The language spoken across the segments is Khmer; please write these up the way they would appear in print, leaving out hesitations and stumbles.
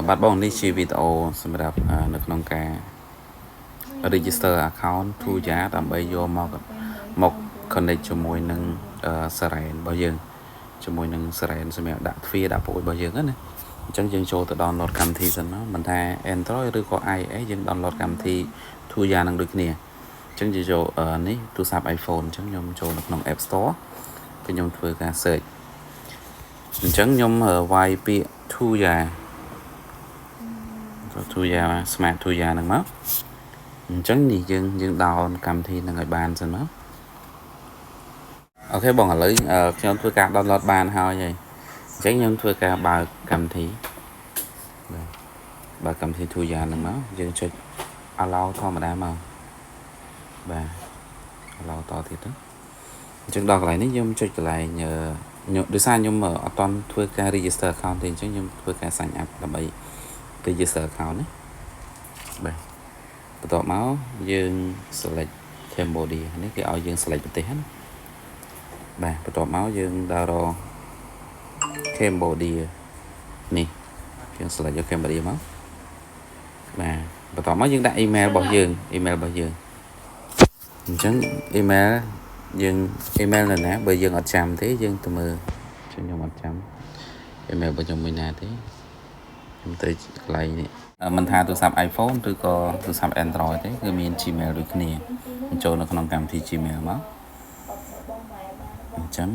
បាទបងនេះជាវីដេអូសម្រាប់នៅក្នុងការ register account Tuya ដើម្បីយកមក connect ជាមួយនឹងសារ៉ែនរបស់យើងជាមួយនឹងសារ៉ែនសម្រាប់ដាក់ទ្វារដាក់ប្រួយរបស់យើងណាអញ្ចឹងយើងចូលទៅ download កម្មវិធីសិនមកមិនថា Android ឬក៏ iOS យើង download កម្មវិធី Tuya នឹងដូចគ្នាអញ្ចឹងយើងចូលនេះទូរស័ព្ទ iPhone អញ្ចឹងខ្ញុំចូលនៅក្នុង App Store គឺខ្ញុំធ្វើការ search អញ្ចឹងខ្ញុំវាយពាក្យ Tuya ទៅ Tuya Smart Tuya ហ្នឹងមកអញ្ចឹងនេះយើង down កម្មវិធីហ្នឹងឲ្យបានសិនមក OK បងឥឡូវខ្ញុំធ្វើការ download បានហើយហើយអញ្ចឹងខ្ញុំធ្វើការបើកកម្មវិធីបាទបើកកម្មវិធី Tuya ហ្នឹងមកយើងចុច allow ធម្មតាមកបាទ allow តទៀតទៅអញ្ចឹងដល់កន្លែងនេះខ្ញុំចុចកន្លែងខ្ញុំដោយសារខ្ញុំអត់ទាន់ធ្វើការ register account ទេអញ្ចឹងខ្ញុំធ្វើការ sign up ដើម្បី register account ណាបាទបន្ទាប់មកយើង select Cambodia នេះគេឲ្យយើង select ប្រទេសណាបាទបន្ទាប់មកយើងដើររក Cambodia នេះយើង select យក Cambodia មកបាទបន្ទាប់មកយើងដាក់ email របស់យើង email របស់យើងអញ្ចឹង email យើង email នៅណាបើយើងអត់ចាំទេយើងទៅមើលចឹងខ្ញុំអត់ចាំ email របស់ខ្ញុំមួយណាទេខ្ញុំទៅកន្លែងនេះមិនថាទូរស័ព្ទ iPhone ឬក៏ទូរស័ព្ទ Android ទេគឺមាន Gmail ដូចគ្នាចូលនៅក្នុងកម្មវិធី Gmail មកអញ្ចឹង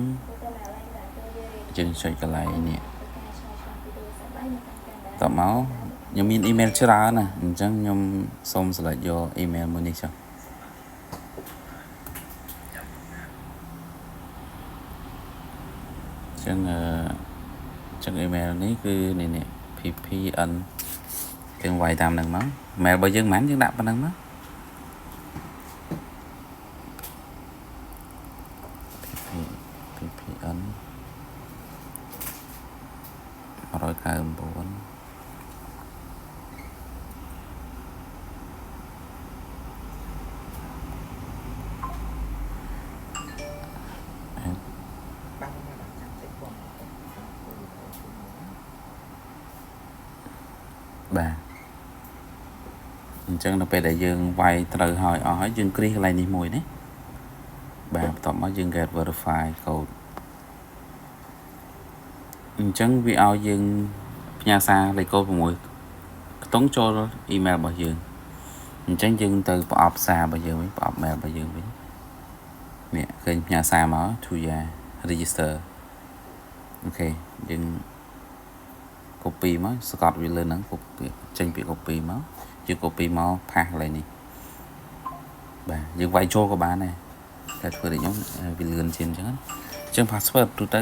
យើងចុចកន្លែងនេះតមកខ្ញុំមាន email ច្រើនណាអញ្ចឹងខ្ញុំសូម select យក email មួយនេះចុះចឹងអឺចឹង email នេះគឺនេះនេះ ppn យើងវាយតាមនឹងមក mail របស់យើងមិនយើងដាក់ប៉ុណ្ណឹងមក ppn 199បាទអញ្ចឹងនៅពេលដែលយើងវាយត្រូវហើយអស់ហើយយើងគ្រីសកន្លែងនេះមួយណាបាទបន្ទាប់មកយើង get verify code អញ្ចឹងវាឲ្យយើងផ្ញើសារលេខកូដ6ខ្ទង់ចូល email របស់យើងអញ្ចឹងយើងទៅប្រអប់សាររបស់យើងវិញប្រអប់ mail របស់យើងវិញនេះឃើញផ្ញើសារមក Tuya register OK យើង copy មកស្កត់វាលើហ្នឹង copy ចេញពី copy មកយើង copy មក paste កន្លែងនេះបាទយើងវាយចូលក៏បានដែរតែធ្វើដូចខ្ញុំវាលឿនជាងអញ្ចឹងអញ្ចឹង password ទូទៅ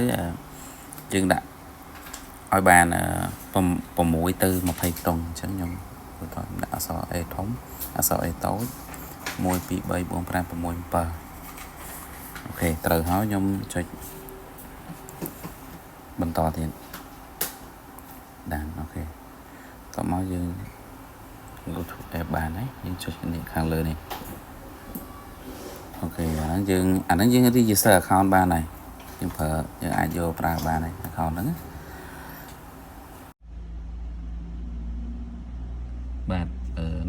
យើងដាក់ឲ្យបាន6ទៅ20ខ្ទង់អញ្ចឹងខ្ញុំបន្តដាក់អក្សរ A ធំអក្សរ A តូច1 2 3 4 5 6 7 OK ត្រូវហើយខ្ញុំចុចបន្តទៀតដាន OK តមកយើង go to app បានហើយយើងចុចនេះខាងលើនេះ OK អាហ្នឹងយើងអាហ្នឹងយើង register account បានហើយយើងប្រើយើងអាចយកប្រើបានហើយ account ហ្នឹងបាទ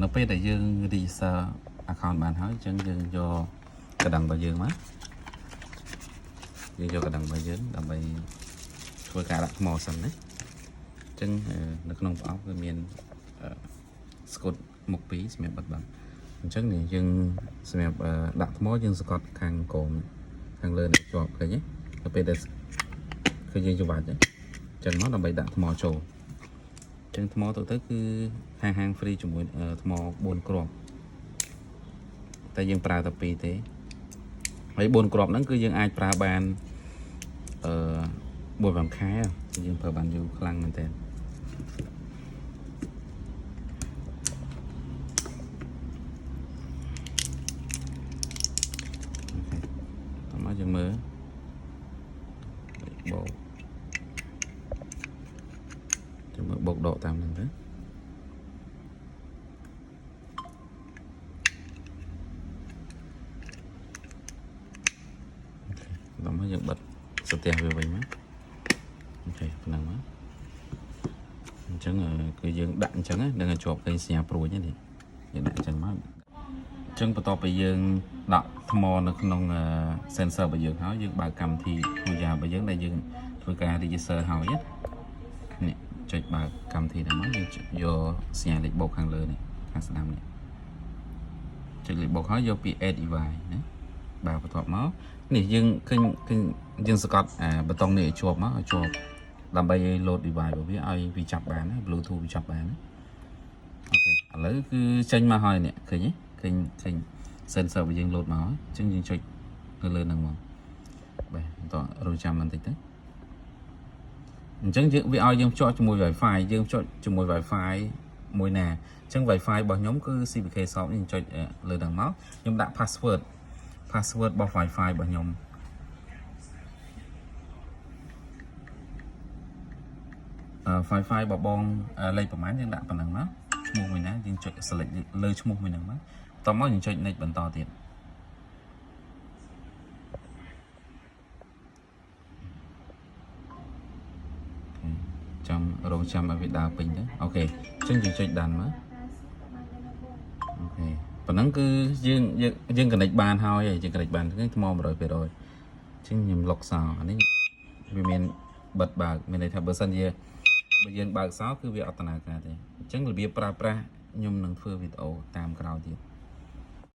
នៅពេលដែលយើង register account បានហើយអញ្ចឹងយើងយកកណ្ដឹងរបស់យើងមកយើងយកកណ្ដឹងរបស់យើងដើម្បីធ្វើការដាក់ថ្មសិនណាអញ្ចឹងនៅក្នុងប្រអប់គឺមានស្កុតមុខពីរសម្រាប់បិទបាំងអញ្ចឹងនេះយើងសម្រាប់ដាក់ថ្មយើងសកត់ខាងក្រោមខាងលើនេះជាប់ឃើញទេទៅពេលដែលឃើញយើងច្បាច់អញ្ចឹងមកដើម្បីដាក់ថ្មចូលអញ្ចឹងថ្មទៅទៅគឺហាងហាង free ជាមួយថ្ម4គ្រាប់តែយើងប្រើតែ2ទេហើយ4គ្រាប់ហ្នឹងគឺយើងអាចប្រើបានអឺ4 5ខែយើងប្រើបានយូរខ្លាំងមែនទែន តមកយើងមើលបោកចាំមើលបោកដកតាមហ្នឹងទៅ តមកយើងបិទស្ទះវាវិញមក OK ប៉ុណ្ណឹងមក អញ្ចឹងគឺយើងដាក់អញ្ចឹងនឹងឲ្យជាប់ឃើញសញ្ញាព្រួយនេះយើងដាក់អញ្ចឹងមកអញ្ចឹងបន្ទាប់ពីយើងដាក់ថ្មនៅក្នុង sensor របស់យើងហើយយើងបើកកម្មវិធី Tuya របស់យើងដែលយើងធ្វើការ register ហើយណានេះចុចបើកកម្មវិធីហ្នឹងមកយើងយកសញ្ញាលេខបូកខាងលើនេះខាងស្ដាំនេះចុចលេខបូកហើយយកពី add device ណាបាទបន្ទាប់មកនេះយើងឃើញឃើញយើងសង្កត់អាប៊ូតុងនេះឲ្យជាប់មកឲ្យជាប់ដើម្បីឲ្យ load device របស់វាឲ្យវាចាប់បានណា Bluetooth វាចាប់បានណាOK ឥឡូវគឺចេញមកហើយនេះឃើញទេឃើញឃើញ sensor របស់យើង load មកហើយអញ្ចឹងយើងចុចនៅលើហ្នឹងមកបាទបន្តរងចាំបន្តិចទៅអញ្ចឹងយើងវាឲ្យយើងភ្ជាប់ជាមួយ Wi-Fi យើងភ្ជាប់ជាមួយ Wi-Fi មួយណាអញ្ចឹង Wi-Fi របស់ខ្ញុំគឺ CPK Shop នេះចុចលើហ្នឹងមកខ្ញុំដាក់ password របស់ Wi-Fi របស់ខ្ញុំអឺ Wi-Fi របស់បងលេខប្រហែលយើងដាក់ប៉ុណ្ណឹងមកឈ្មោះមួយណាយើងចុច select លើឈ្មោះមួយហ្នឹងមកតមកយើងចុច next បន្តទៀត ចាំរងចាំឲ្យវាដើរពេញទៅOK អញ្ចឹងយើងចុច done មក OK ប៉ុណ្ណឹងគឺយើងយើងយើង connect បានហើយយើង connect បានគឺថ្ម100%អញ្ចឹងខ្ញុំលុកសោអានេះវាមានបិទបើកមានន័យថាបើសិនជាបើយើងបើកសោគឺវាអត់ដំណើរការទេអញ្ចឹងរបៀបប្រើប្រាស់ខ្ញុំនឹងធ្វើវីដេអូតាមក្រោយទៀត។